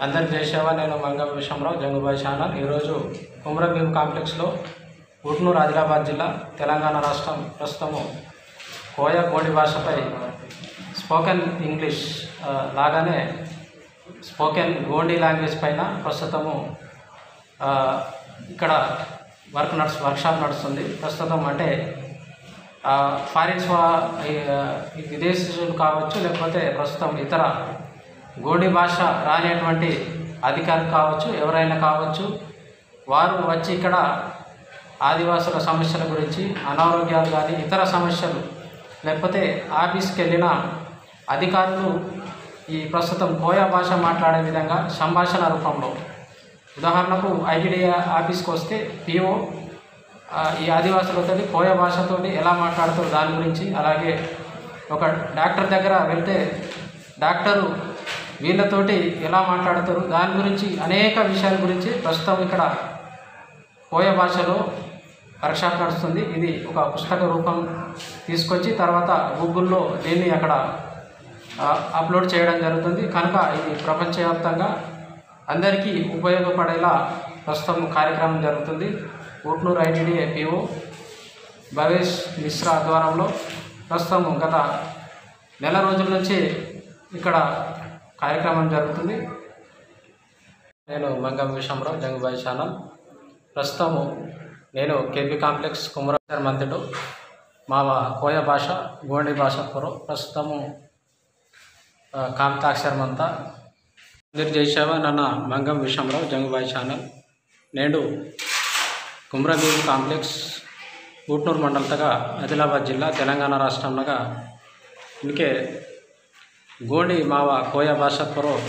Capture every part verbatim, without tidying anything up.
అందరికి జై సేవ, నేను మంగం విషమరావు, జంగుబాయి ఛానల్। ఈరోజు కుమ్రం భీం కాంప్లెక్స్లో, ఉట్నూరు, ఆదిలాబాద్ జిల్లా, తెలంగాణ రాష్ట్రం. ప్రస్తుతము కోయ గోండి భాషపై స్పోకెన్ ఇంగ్లీష్, ఆ, లాగానే స్పోకెన్ గోండి లాంగ్వేజ్ పైన ప్రస్తుతము, ఆ, ఇక్కడ వర్క్ నడుస్-, వర్క్షాప్ నడుస్తుంది. ప్రస్తుతం అంటే, ఆ, ఫారిన్స్ వా-, ఈ, ఆ, ఈ విదేశీయులు కావచ్చు, లేకపోతే ప్రస్తుతం ఇతర గోండి భాష రానిటువంటి అధికారులు కావచ్చు, ఎవరైనా కావచ్చు, వారు వచ్చి ఇక్కడ ఆదివాసుల సమస్యల గురించి, అనారోగ్యాలు కానీ ఇతర సమస్యలు, లేకపోతే ఆఫీస్కి వెళ్ళిన అధికారులు ఈ ప్రస్తుతం కోయా భాష మాట్లాడే విధంగా సంభాషణ రూపంలో, ఉదాహరణకు ఐటీడీఏ ఆఫీస్కి వస్తే పీఓ, ఆ, ఈ ఆదివాసులతోటి కోయ భాషతోటి ఎలా మాట్లాడతారు దాని గురించి, అలాగే ఒక డాక్టర్ దగ్గర వెళ్తే డాక్టరు వీళ్ళతోటి ఎలా మాట్లాడతారు దాని గురించి, అనేక విషయాల గురించి ప్రస్తుతం ఇక్కడ కోయ భాషలో వర్క్షాప్ నడుస్తుంది. ఇది ఒక పుస్తక రూపం తీసుకొచ్చి తర్వాత గూగుల్లో దీన్ని అక్కడ, ఆ, అప్‌లోడ్ చేయడం జరుగుతుంది. కనుక ఇది ప్రపంచవ్యాప్తంగా అందరికీ ఉపయోగపడేలా ప్రస్తుతం కార్యక్రమం జరుగుతుంది. ఊట్నూరు ఐటీడీఏ పీఓ భవేష్ మిశ్రా ఆధ్వర్యంలో ప్రస్తుతం గత నెల రోజుల నుంచి ఇక్కడ కార్యక్రమం జరుగుతుంది. నేను మంగం విషమరావు, జంగుబాయి ఛానల్. ప్రస్తుతము నేను కేపీ కాంప్లెక్స్ కుమరాసర్ మంతుడు. మావ కోయ భాష, గోండి భాష పొర్రో ప్రస్తుతము, ఆ, కాంతాక్షరం అంతా. అందరు జై సేవ, నన్న మంగం విషమరావు, జంగుబాయి ఛానల్. నేడు కుమ్రం భీం కాంప్లెక్స్, ఊట్నూరు మండలతగా, ఆదిలాబాద్ జిల్లా, తెలంగాణ రాష్ట్రంనగా, ఇన్కే గోंडी मावा कोया भाषा पोरो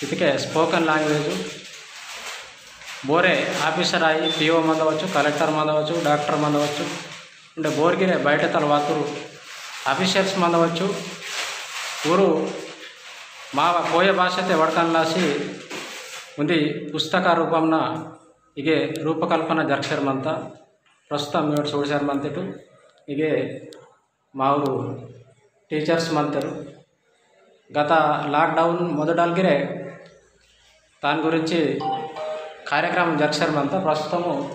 इतके spoken language बोरे officer आई पीओ मंदवच्चु, कलेक्टर मंदवच्चु, डॉक्टर मंदवच्चु, उंडे बोरगिरे बयटतल वातुरु officials मंदवच्चु, ऊरु मावा कोया भाषाते वड़कन लासी उंदी पुस्तक रूपमना इगे रूपकल्पना जरगसेर मंता। प्रस्तुतम मीवट सूडसेर मंतेटु इगे मावोर teachers मंतेर। गत lockdown मोदटल गिरे दानि गुरिंची कार्यक्रम जरगसेर मंता। प्रस्तुतमु,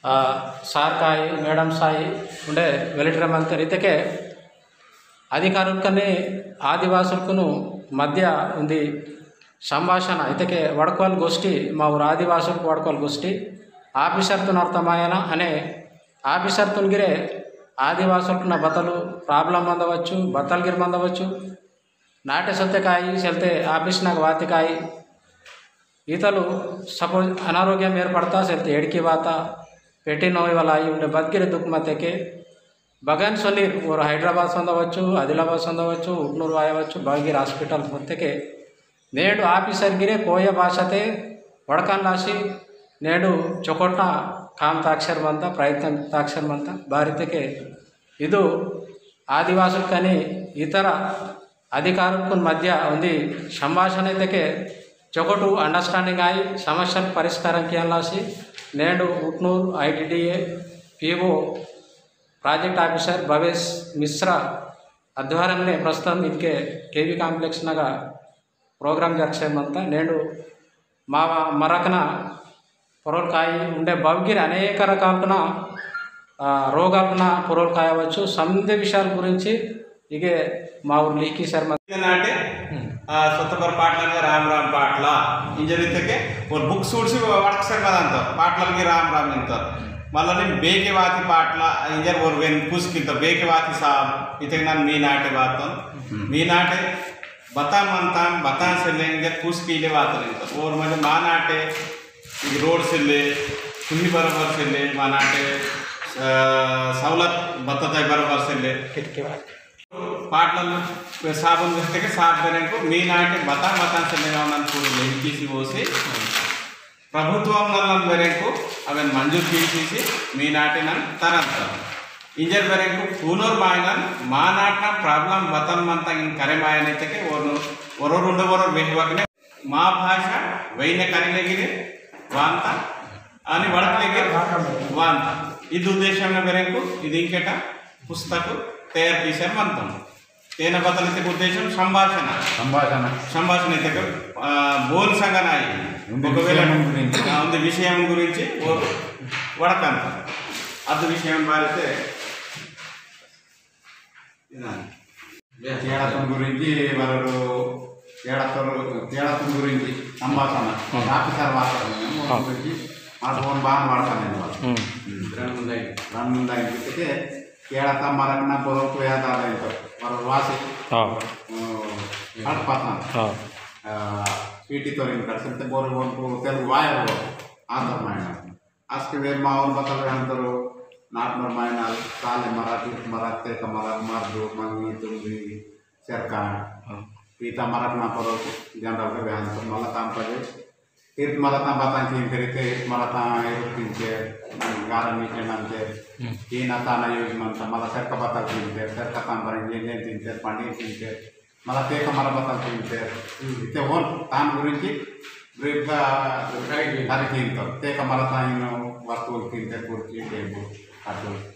आ, sir काई, madam साई उंडे वेलिटर मंतेर। इतके अधिकारुलकने आदिवासुलकुनु मध्य उंदी संभाषण इतके वड़कवाल गोष्ठी, मावोर आदिवासुलकु वड़कवाल गोष्ठी officer तुन अर्थमायना अने officer तुन गिरे आदिवासुलकुन बतलु problem मंदवच्चु, बतल गिर मंदवच्चु, नाटे सत्य काई, सेलते office नग वाते काई, इतलु suppose अनारोग्यम एर्पड़ता, सेलते एड़की वाता, पेटी नोई वाला आई उंडे बदगिरे दुख मतेके, बगन सोनीर ओर हैदराबाद सोंदवच्चु, आदिलाबाद सोंदवच्चु, उटनूर वायवच्चु, बगगिर hospital पोत्तेके, नेडु officer गिरे कोया भाषाते वड़कन लासी, नेडु चोकोटा काम ताक्षर मंता, प्रयत्न ताक्षर मंता, बारितेके इदु आदिवासुलकने इतर अधिकारुलकुन मध्य उंदी संभाषण इतके चोकोटु understanding आई समस्या परिष्कारम कियालासी नेडु Utnoor ITDA PO project officer Bhavesh मिश्रा आध्वर्यमने प्रस्तुतम इनके केवी complex नगा program जरगसेर मंता। नेडु मावा मरकना पोरोल काई उंडे बवगिर अनेक रकालकना, आ, रोगालकना पोरोल कायवच्चु, समदे विषयाल गुरिंची इगे मावोर लीकी शर्मा। नाटे, हम्म। आ, सोत्तपर पाटलांगे राम राम पाटला, इंजर इतके, ओर book सूडसी वड़कसेर मंता, पाटलांगे राम राम इंता। मल्ला नेन बेके वाती पाटला, इंजर ओर वेन पुस्किंता, बेके वाती साब, इतके नन मी नाटे वातन, हम्म। मी नाटे, बता मंतान, बता सेलेंगे पुस्कीले वातन इंता। ओर मजे मा नाटे, इग रोड सेले, सुही बराबर सेले, मा नाटे, अ, सवलत बत्तताई बराबर सेले। कितके बात। पाटलाल साबुन व्यक्तिके साब बेरेंकु मी नाटे बता बता सेले गावनन पूरे लेंकीसी वोसी। प्रभुत्वम नलन बेरेंकु अवेन मंजूर कीसीसी मी नाटे नन तरंतन। इंजर बेरेंकु पूनोर मायनन मा नाटना problem बतन मंता इन करे मायन इतके ओरनु ओरोर उंडे ओरोर वेहवकने मा भाषा वैने करिलेगिरे वांता, अनि वड़कलेगिरे वांता। इद उद्देश्यम बेरेंकु इद इंकेटा पुस्तक तैयार कीसे मंतम। तेना बतल इते उद्देश्यम संभाषण। संभाषण। संभाषण इते, आ, बोल संगनाई। उंदे विषयम गुरिंची। आ, उंदे विषयम गुरिंची वो वड़कंत। अद विषयम बारे ते इना। तेड़ातुन गुरिंची वरडु, तेड़ातुन, तेड़ातुन गुरिंची संभाषण। हम्म। रात सार वार्ता गुरिंची, हाँ। मार फोन बान वार्ता नहीं हुआ। हम्म। रन मुंदाई। रन मुंदाई कितके, तेड़ाता मरकना बोलो को याद आ जाए तो, वरड वासी। हाँ। ओ, हर पता। हाँ। आ, पीटी तोरिन कर सकते बोरे बोन को तेल वायर हो, आदर मायना। आस्के वे मावन बतल वेहंतरो, नाटनर मायनाल, साले मराठी, मराठे का मरा-, मर्दु, मंगी, तुम्बी, सरकार। हाँ। पीता मराठ ना परो, जनरल के वेहंतर, मला ताम पजे। इर्त मराठा बतां किंतेर, इर्त मराठा इरुत किंतेर, गारा मीचे नंतेर, हम्म। ये ना ताना यूज मंता, मला सरका बतल किंतेर, सरका ताम बरें, ये, ये किंतेर, पंडी किंतेर, मला तेका मरा बतल किंतेर। इते ओन तान गुरिंची brief गा हरि किंतेर। तेका मरा ताइन वस्तुल किंतेर, कुर्ची, टेबुल, अटुल,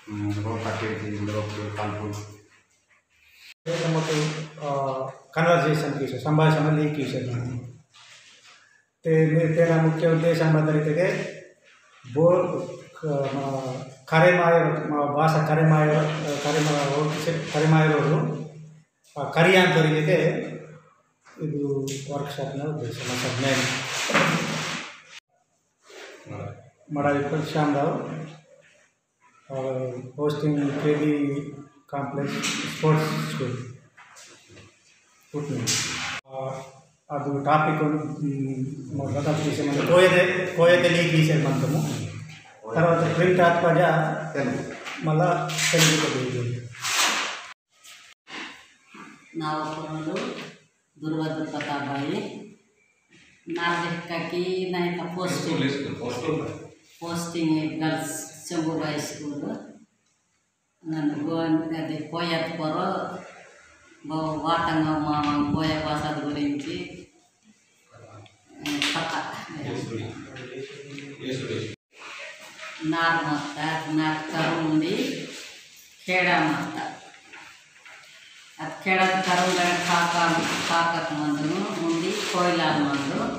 हम्म, रोटा किंतेर, रोटा तलपुल। तेका मतो, आ, conversation कीसे, संभाषण ली कीसे। ते, तेना मुख्य उद्देश्य बतल इतेके, बो-, क-, मा-, करे मायर, मा-, भाषा करे मायर, करे मा-, वो किसे करे मायर हो, आ, करियान तरीके के इदु workshop ना उद्देश्य, मतलब, main। मड़ा विपल श्याम राव, और posting केबी complex sports school, पुटनी। आ, अदु topic उन, उम, बतल कीसे मंता, कोयते, कोयते ली कीसे मंतमु। तरवाता print आत पजा, तेलुगु। मला तेलुगु को दीजिए। ना पोरोल दुर्वा दुर्पताबाई, ना लेखा की ना इता posting, posting girls शंभूबाई school। नन्ना गोन अदे कोयत पोरो, बो वातंगा मामा कोया भाषा गुरिंची, ए, कथा। नार मत्ता, नार करुंदी, खेड़ा मत्ता। अद खेड़ा करुंदी काका, काकत मंदुनु, उंदी कोयलाल मंदु।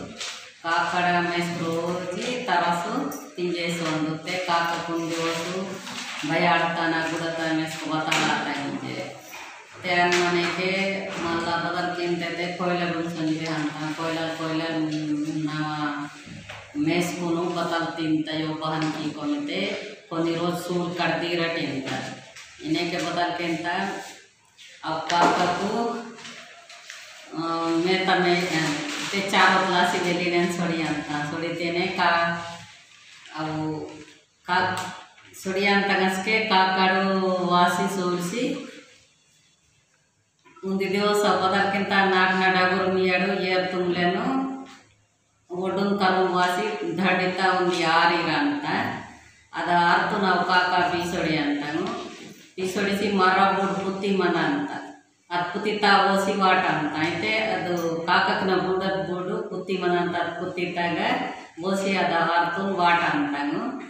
काकड़ा मेस रोजी तरसु तिंजे सोंदु ते काका कुंदोसु बयाड़ता ना गुड़ता मेस को बतालाता इंजे। ते अन मने के मल्ला बदल किंते ते कोयला गुंसन बेहंता, कोयला, कोयला नावा मेस कुनु बतल तिंता यो बहन की कोनिते, कोनी रोज सूर कर दी रटिंता। इने के बतल किंता, अब काका को, अ, मैं तमे, अ, ते चारों क्लास ही बेली ने छोड़ी अंता, छोड़ी तेने का, अब का, छोड़ी अंता गसके काकाड़ो वासी सोरसी, उन्दी दिवस बदल किंता नाट ना डगुर मियाड़ो येर तुम लेनो, ओडुन तरुण वासी धड़िता उन्दी आरी रानता। अद आरतुन अव काका पीसोड़ी अंतंगु। पीसोड़ी सी मर्रा बुड पुत्ती मनांता। अद पुत्तीता ओसी वाटंता। इते अद काककन बुडत बुडु पुत्ती मनांता। अद पुत्तीतागा ओसी अद आरतुन वाटंतंगु।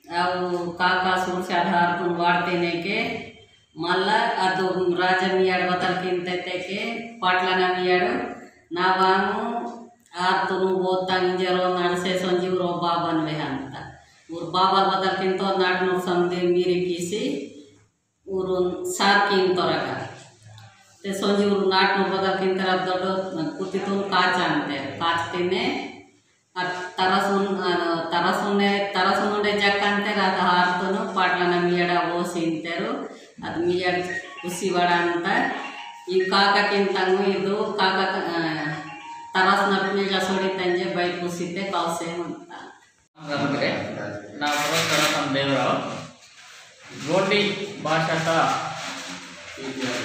अव काका सूरसी आधार तुन वाड़तेने के मल्ला अदु राजा मियाड़ बतल किंते ते के पाटलाना मियाड़ नावांगु आर तुनु बोतांग जरो नड़से संजी उरो बाबन वेहंता। उर बाबा बतल किंतो नाटनूर संदे मीरी किसी उरुन सार किंतोरगा। ते संजी उरु नाटनूर बतल किंतरा दोडो कुत्ती तुन काचांते। काचतेने अद तरसुन, अ, तरसुने, तरसुन उंडे जक्कंते रात हारतुनु पाटलाना मियाड़ा वो सींतेरु, अद मियाड़ कुसी वड़ांता, ई काका किंतंगु इदु काका, अ, तरसुन अपने जसोड़ी तंजे बै कुसीते कौसे मंता। ना प्रोत्साह देवराव। गोंडी भाषाता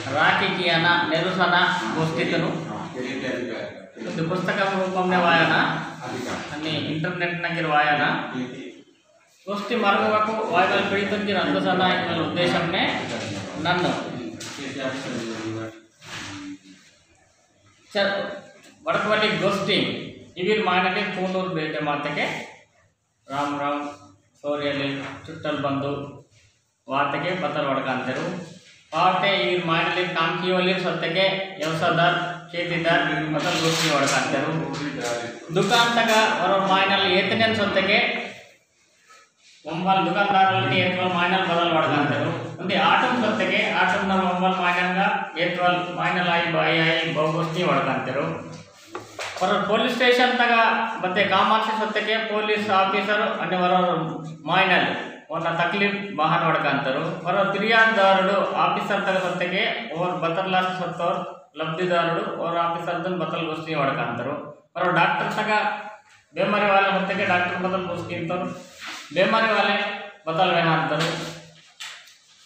राखी कियाना नेरुसना गोष्ठीतनु इद पुस्तक रूपमने वायना अनि internet नगिर वायना गोष्ठी मरगवकु वायवल पीड़ितुन गिर अंदसना इनवल उद्देश्यमने नन्नु चल मरकवली गोष्ठी इविर मायनली पूनूर बेटे मातके राम राम सोरियले चुट्टल बंधु वातके बतल वड़कांतेरु। पावटे इविर मायनली काम कीवली सोत्तके व्यवसायदार, खेतीदार बतल गोष्ठी वड़कांतेरु। दुकान तगा वरोर मायनल एतनेन सोत्तके ओम्बल दुकानदारलनी एतवल मायनल बतल वड़कांतेरु। उंदी आटम सोत्तके आटम नल ओम्बल मायनंगा एतवल मायनल आई बाई आई बहुगोष्ठी वड़कांतेरु। वरोर पुलिस स्टेशन तगा बत्ते कामाक्षी सोत्तके पुलिस ऑफिसर अन्ने वरोर मायनल ओना तकलीफ बहान वड़कांतेरु। वरोर फिर्याददारुडु ऑफिसर तगा सोत्तके ओर बतल लासी सोत्तोर लब्धिदारुडु ओर ऑफिसर दुन बतल गोष्ठी वड़कांतेरु। वरोर डॉक्टर तगा बेमारी वाले सोत्तके डॉक्टर बतल पूसकिंतोर, बेमारी वाले बतल वेहांतोर।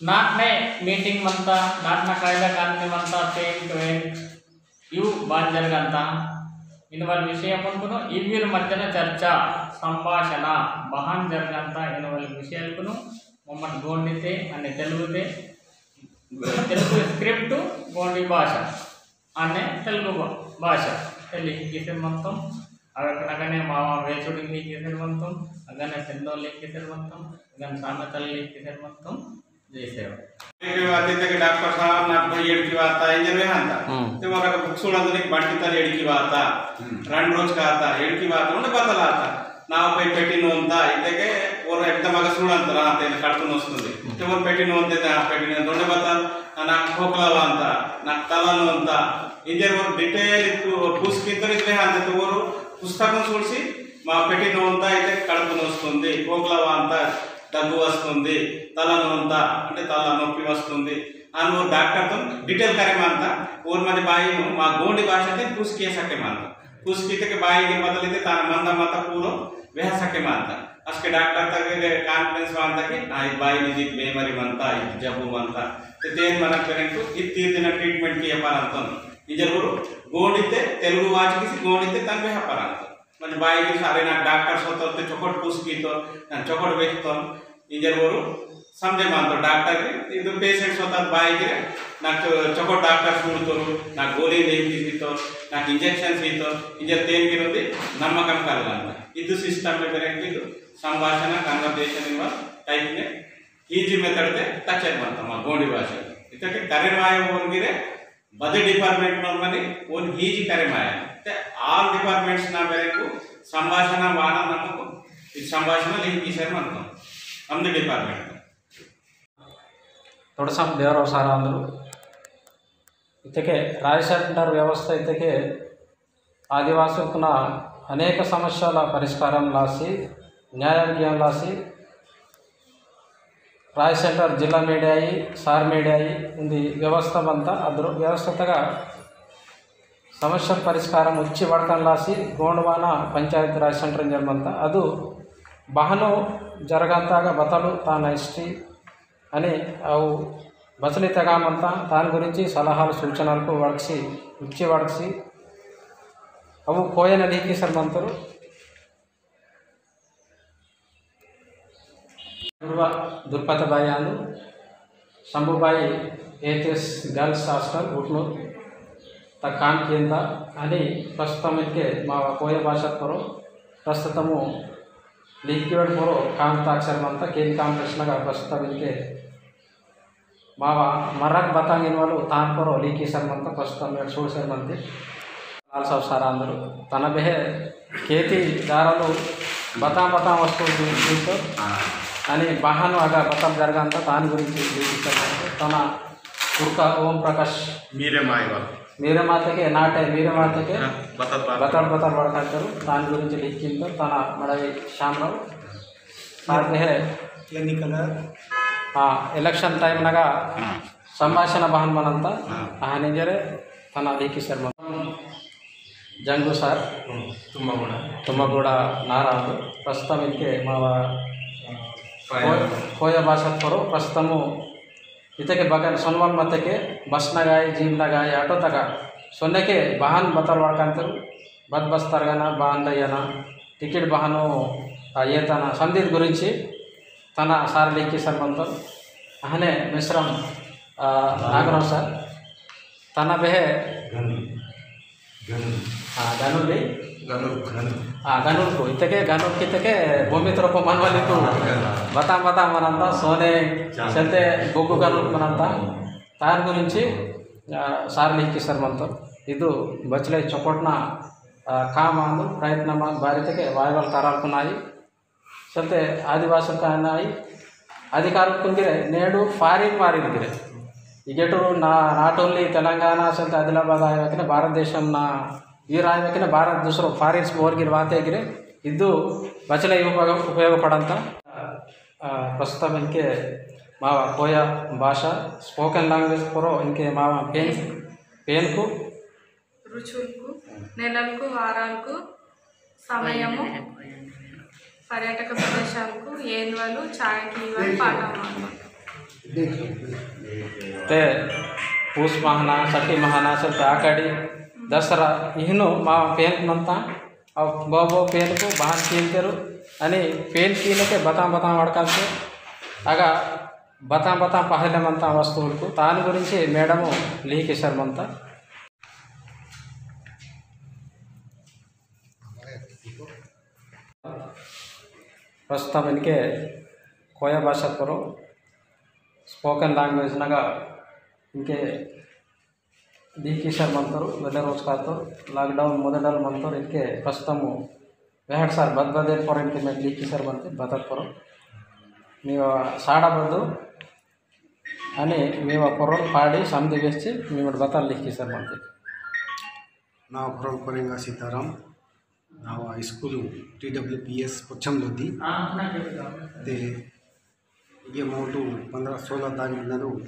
नाटने मीटिंग मंता, नाटना कायदा कानून मंता, पेंक वेंक, यू बात जरगंता। इनवल विषय मुनकुनु इविर मध्यन चर्चा, संभाषण, बहान जरगंता। इनवल विषयलकुनु मम्मट गोंडिते, अन्ने तेलुगुते, तेलुगु स्क्रिप्ट, गोंडी भाषा। अन्ने तेलुगु भा-, भाषा तेली किसेर मंतोम, अगन अगने मावा वेचुड़ी ली किसेर मंतोम, अगन पेंदो ली किसेर मंतोम, अगन सामेतल ली किसेर मंतोम, जैसे हो। एक बात इत्ते कि डॉक्टर साहब ना कोई एड़की बाता, इंजर वेहांता। हम्म। ते मोर का बुक सूड़ा तो एक बाटी तल एड़की बाता, हम्म। रंड रोज का आता, एड़की बाता, उन्हें पता लाता। ना पे पेटी नोंता, इत्ते के ओर एकदम अगर सूड़ा तो रहा, ते कड़कन वस्तुंदी। ते ओर पेटी नोंते, ते आ पेटी नोंते, उन्हें पता, ना खोकला वांता, ना तला नोंता, इंजर ओर detail इत्तु पूसकिंतोर इत्ते हांते तो ओर पुस्तकं सूड़सी, मा पेटी नोंता इत्ते कड़पु नोस्तुंदी, कोकला वांता, दग्गु वस्तुंदी, तला नोंता, अंटे तला नोप्पि वस्तुंदी। अनु ओर डॉक्टर तो detail करे मांता, ओर मने बाई नु मा गोंडी भाषाते पूसकिये सके मांता। पूसकितेके बाई के बदलिते तान मंदा मता पूरो वेहा सके मांता। असके डॉक्टर तगा confidence वांता कि, आ, इद बाई निजी बेमारी मंता, इद जब्बु मंता। ते तेन मनक पेरेंटु इत्ती इत्ती ना treatment किया पारंतन। इंजर गुरु गोंडिते, तेलुगु वाचकिसी गोंडिते तन वेहा पारंतन। मने बाई की सारे ना डॉक्टर सोतोर ते चोकोट पूसकितो, ना चोकोट वेहतोन। इंजर गुरु समझे मांतो डॉक्टर की, इदु patient सोता बाई की, ना चो-, चोकोट डॉक्टर सूड़तोर, ना गोली लेकिसीतोर, ना injection सीतोर, इंजर तेन की रोती नम्मकम कलगंता। इदु system में पेरेंटु इदु संभाषण, conversation इनवल type ने easy method ते touch मंता मा गोंडी भाषा। इत्ते के करे माय ओन गिरे बदे department नोर मनी ओन हीजी करे माय। ते all departments ना मेरे को संभाषण वाना नमको इद संभाषण लिंक किसेर मंता। हम department। तोड़सम देवराव सार आंदुर। इत्तेके राय सेंटर व्यवस्था इत्तेके आदिवासीकुना अनेक समस्याला परिष्कारम लासी, न्याय ज्ञान लासी, राय सेंटर जिल्ला मेड्याई, सार मेड्याई, उंदी व्यवस्था मंता, अद्रो व्यवस्था तगा समस्या परिष्कारम उच्ची वड़कन लासी, गोंडवाना पंचायत राय सेंटर इंजर मंता, अदु बहनो जरगंतागा बतलु ताना history, अनि अवु बचलितगा मंता तान गुरिंची सलहालु सूचनलकु वड़कसी, उच्ची वड़कसी, अवु कोयन लिहिकिसर मंतरु। दुर्वा-, दुर्पत बाई आंदु, शंभुबाई एचएस गर्ल्स हॉस्टल उटनूर ता काम कियंता अनि प्रस्तुतम इनके मा कोय भाषा परो प्रस्तुतमु लिखिवड़ परो काम ताक्षर मंता केन काम प्रश्नगा प्रस्तुतम इनके मावा मर्रक बतांग इनवलु तान परो लिखिसर मंता प्रस्तुतम मेड़ सूड़सर मंते। लाल साहब सार आंदुर तन बेहे खेती दारलु बतां बतां वस्तु दीतो। हाँ। अनि बहानो अगा बतल जरगंता तान गुरिंची लिखिसर मंते। तन उरका ओम प्रकाश मीरे मायवा। मीरे मातेके नाटे मीरे मातेके हाँ, बतल बात। बतल बतल वड़कांतरु तान गुरिंची लिखिंतो तन मड़ाई शामराव। सार बेहे एन्निकल। हाँ, election time नगा हाँ। संभाषण बहन मनंता। हाँ। अहन इंजरे तन लिखिसर मंता। जंगू सार। हम्म, तुम्बागुड़ा। तुम्बागुड़ा नारांदु। प्रस्तुतम इनके मावा कोया। कोय-, कोया भाषा परो प्रस्तुतमु इत्तेके बगन सोनवाल मत्तेके बस नगाई, जीप नगाई, auto तगा सोनेके बहान बतल वड़कांतरु, बद बस तरगना, बहान दयना, ticket बहानो, आ, येतना, संदीप गुरिंची, तना सार लिखिसर मंतोर, अहने मिश्रम, आ, नागराव सार, तना बेहे गन, गन। हाँ, गनुली। गनुल, गनुल। हाँ, गनुल को। इतके गनुल की इतके भूमि तरफ मनवाली को। हाँ, गनुल। बता, बता मनंता, सोने, चांदी। चलते बोगु गनुल मनंता। तार गुरिंची, आ, सार लिखिसर मंतो। इदु बचले चोकोटना, आ, काम आंदु, प्रयत्न मा-, बारी तके वायवल ताराल कुनाई। सलते आदिवासी का नाई अधिकार कुंदिरे नेडू foreign वारिन गिरे। इगेटू ना, not only तेलंगाना सलते आदिलाबाद आया वकिने भारत देशम ना वीर आया वकिने भारत दूसरो foreign मोर गिर वाते गिरे। इद्दु बचले उपयोग, उपयोग पड़ंता। आ, प्रस्तुतम इनके मावा कोया भाषा spoken language पोरो इनके मावा पेन, पेन को रुचुलकु, नेललकु, वारालकु, समयमु, पर्यटक प्रदेशालकु, एन्वलु, चाय कीवल, पाठमालु। ते पूस महाना, सखी महाना, सलते आकाड़ी, दसरा, इहनो मा पेन मंता, अब बो बो पेन को बाहर कीन करो, अनि पेन कीने के बता बता वड़काल के, अगा बता बता पहले मंता वस्तुलकु, तान गुरिंची मैडम लिहिकिसर मंता। प्रस्तुतम इनके कोया भाषा पोरो spoken language नगा इनके लिहिकिसर मंतोर, वेले रोज कातोर, lockdown मोदडल मंतोर, इनके प्रस्तुतम वेहड़ सार बद बदे पोरो इनके मैं लिहिकिसर मंते बतल पोरो। मीवा साड़ा बदु, अनि मीवा पोरोल पाड़ी समझे बेचे, मीवा बतल लिहिकिसर मंते। ना पोरोल कोरेंगा सीताराम। नावा स्कूल टीडब्ल्यूपीएस पोचमदोदी। ते ये मोटू पन्द्रह सोलह तारीख नदु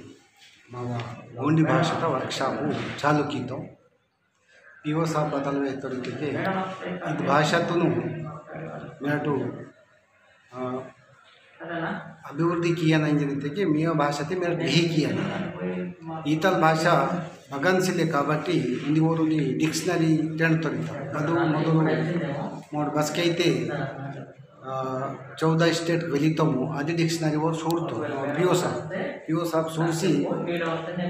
मावा गोंडी भाषा का वर्कशॉप चालू कीतो। पीओ साहब बतल वेहतोर इत्तेके, इद भाषा तुनु मेटू, आ, अभिवृद्धि किया ना इंजन इत्तेके, मीवा भाषा ते मेरे लिही किया ना। ईतल भाषा बगन सिले काबट्टी, उंदी ओर उंदी dictionary तेंडतोर इत्ता। अदु मोदलु मोड़ बसके इत्ते, आ, चौदह state वेलितोमु, अदि dictionary ओर सूड़तो, पीओ साहब, पीओ साहब सूड़सी,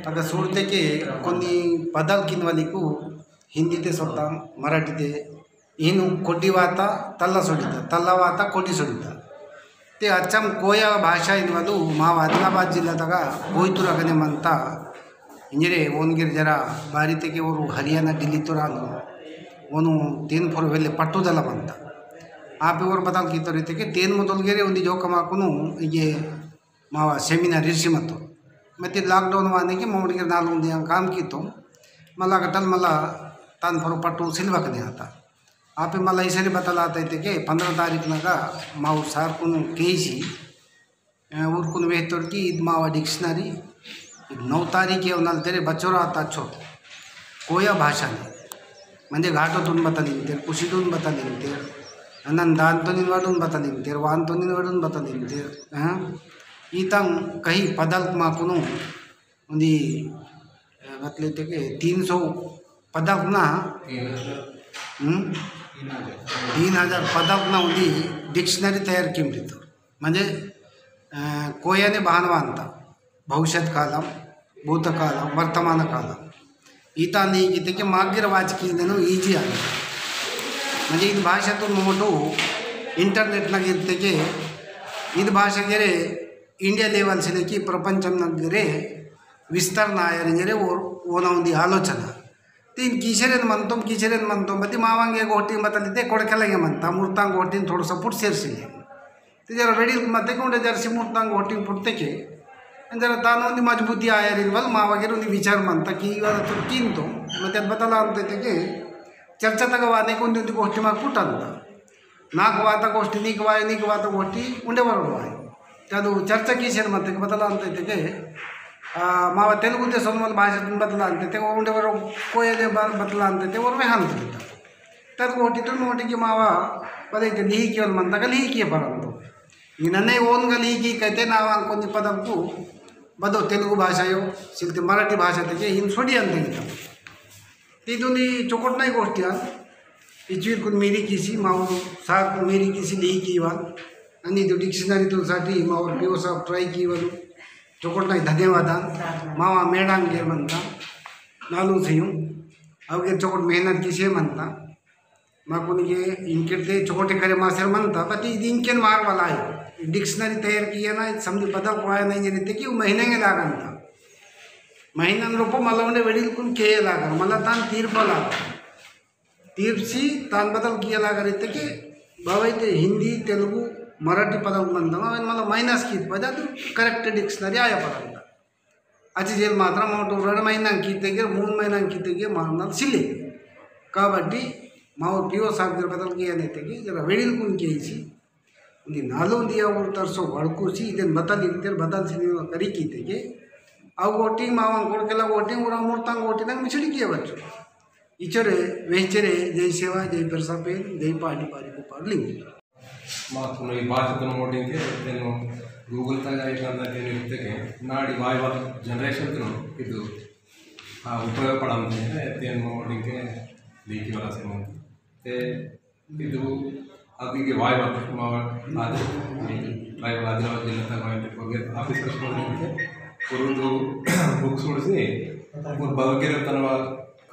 अगा सूड़तेके कोन्नी पदल किनवालिकु हिंदी ते सोता, मराठी ते, इनु कोड्डी वाता, तल्ला सोडिता, तल्ला वाता, कोड्डी सोडिता। ते अच्चम कोया भाषा इनवालु, मा आदिलाबाद जिल्ला तगा, कोयतुर अगने मंता, इंजरे ओन गिर जरा बारी तेके ओरु हरियाणा दिल्ली तो रांदु, ओनु तेन पोरो वेले पट्टुदला मंता। आपे ओर बतल कीतोर इत्तेके तेन मोदल गेरे उंदी जोक माकुनु इगे मावा seminar इर्सी मत्तो। मत्ती lockdown वाने के मोड़ गिर नालुंग दिया काम कीतो। मला कटल मला तान पोरो पट्टु सिलवा कने आता। आपे मला इसरी बतल आता इत्तेके पन्द्रह तारीख नगा मावा सार कुनु केसी अ, उरकुन वेहतोर की इद मावा dictionary, इद नौ तारीख ये उन्नल तेरे बच्चोर आता अच्छो। कोया भाषा ने। म्हणजे घाटो तुन बतल इंतेर, कुशीतुन बतल इंतेर, अनन दान तो निवाडुन बतल इंतेर, वान तो निवाडुन बतल इंतेर, हाँ? इतंग कही पदल माकुनु उंदी, अ, मतलब इत्तेके तीन सौ पदल ना, हम्म? तीन हजार पदल ना उंदी dictionary तैयार किम रितो। म्हणजे, अ, कोयाने बहान वांता, भविष्यत कालम, भूतकालम, वर्तमान कालम। इता नी इत्तेके मागिर वाचकी ननु easy आने। म्हणजे इद भाषा तो मोटो internet नग इत्तेके इद भाषा गेरे India level से लेके प्रपंचम नगरे विस्तार ना आयर इंजरे वो, वो ना उंदी आलोचना। तीन किशोरन मंतोम, किशोरन मंतोम, बती मावांगे गोटिंग बतलिते कोड़कलंगे मंता, मूर्तांग गोटिंग थोड़ा सा पुट सेर सिले। ते जरा ready मते कोंडे जरा सी मूर्तांग गोटिंग पुटतेके, जरा तानो उंदी मजबूती आयर इनवल मावागे उंदी विचार मंता की वाला तो किंतो, मते बतला अंते तेके, चर्चा तक वाने को उंदी गोटिंग माक पुटंता। नाक वाता गोष्ठी, नीक वाय, नीक वाता गोष्ठी, उंडे वरोड वाय। तदु चर्चा कीसेर मत्तेके बतला अंते तेके, आ, मावा तेलुगु ते सोनमल भाषा तुन बतला अंते ते, उंडे वरोड कोया दे ब-, बतला अंते ते, वरोड वेहान तुन। तदु गोष्ठी तुन मोटी की मावा, पदे ते लिही कियोल मंता का लिही किये परंतो। इनने ओन का लिही की कहते ना वां कोनी पदम को, बदो तेलुगु भाषा यो, सिलते मराठी भाषा तेके, इन सोडी अंते गिता। इदुनी चोकोट नाई गोष्टिया, इचवीर कुन मेरी किसी, माउर सार कुन मेरी किसी लेई कीवाल, अनि इदु dictionary तुन साटी माउर पीओ साहब try कीवालु, चोकोट नाई धन्यवाद, मावा मैडम गे मंता, नालू सियुं। अवगे चोकोट मेहनत किसे मनता। माकुन ये इनके ते चोकोटे करे मासेर मनता, but इद इनकेन मार वाला है। Dictionary तैयार किया ना, समझ पता कोया नहीं जने ते कि महीने के लागन था। महीना रोपो मला उन्हें वेडिल कुन के लागन, मला तान तीर्प लाग। तीर्प सी तान बदल किया लाग रहते कि बाबा इते हिंदी, तेलुगु, मराठी पदल मनता, मला minus की पदा तो correct dictionary आया पदल। अच्छी जेल मात्रा मोटो रड महीना कीतेगे, मून महीना कीतेगे, मानना सिले। काबट्टी, मावर पीओ साहब जरा बदल किया नहीं तेगे, जरा वेडिल कुन केसी। उन्दी नालो दिया और तरसो वड़को सी, इदेन बदल, इदेन बदल सी नहीं करी कीतेगे। अब वोटिंग मावन कोड़केला वोटिंग और अमूर्तांग वोटिंग मिचड़ी किया बच्चों। इचरे, वेचरे, जय सेवा, जय पेरसापेन, जय पाटी पारी को पारलिंग। मातुन ई भाषा तन मोटिंग के तेनु Google तगा इतना तेनु इत्ते के नाड़ी वाई वाल generation तन इदु आ उपयोग पड़ाम तेनु तेनु मोटिंग के लीकी वाला से मन ते इदु अभी के वाई वाल मावा आदि ट्राइबल आदिलाबाद जिला तक वाई के ऑफिसर्स को इनके उर्दू बुक्स उड़सी और बगैर तनवा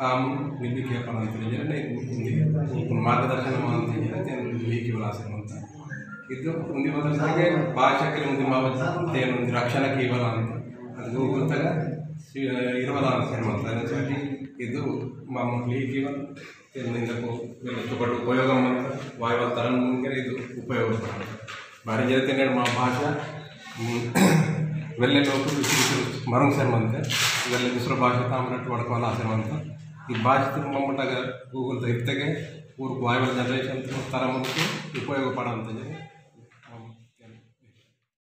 काम निधि के अपन अंतर जरा नहीं उन मार्गदर्शन मानते हैं तेन लीकी वाला से मनता। इदु उन्दी बदल के भाषा के उन्दी मावत तेन उन्दी रक्षण की वाला अंतर। अदु Google तक इरवला से मनता। जैसे कि इदु मामूली की वाला तेन इंदको वेले चोकट उपयोग मनता। वाई वाल तरन मुनकर इदु उपयोग पड़ता। बारी जरे तेने मा भाषा, हम्म, वेले लोग दूसरी दूसरी मरुंग से मनते, वेले दूसरा भाषा तामरट वड़कवाला से मनता। ई भाषा तो मम्मट अगर Google तो इत्ते के, और वाई वाल generation तो तरह मुनके उपयोग पड़ाम ते जरे।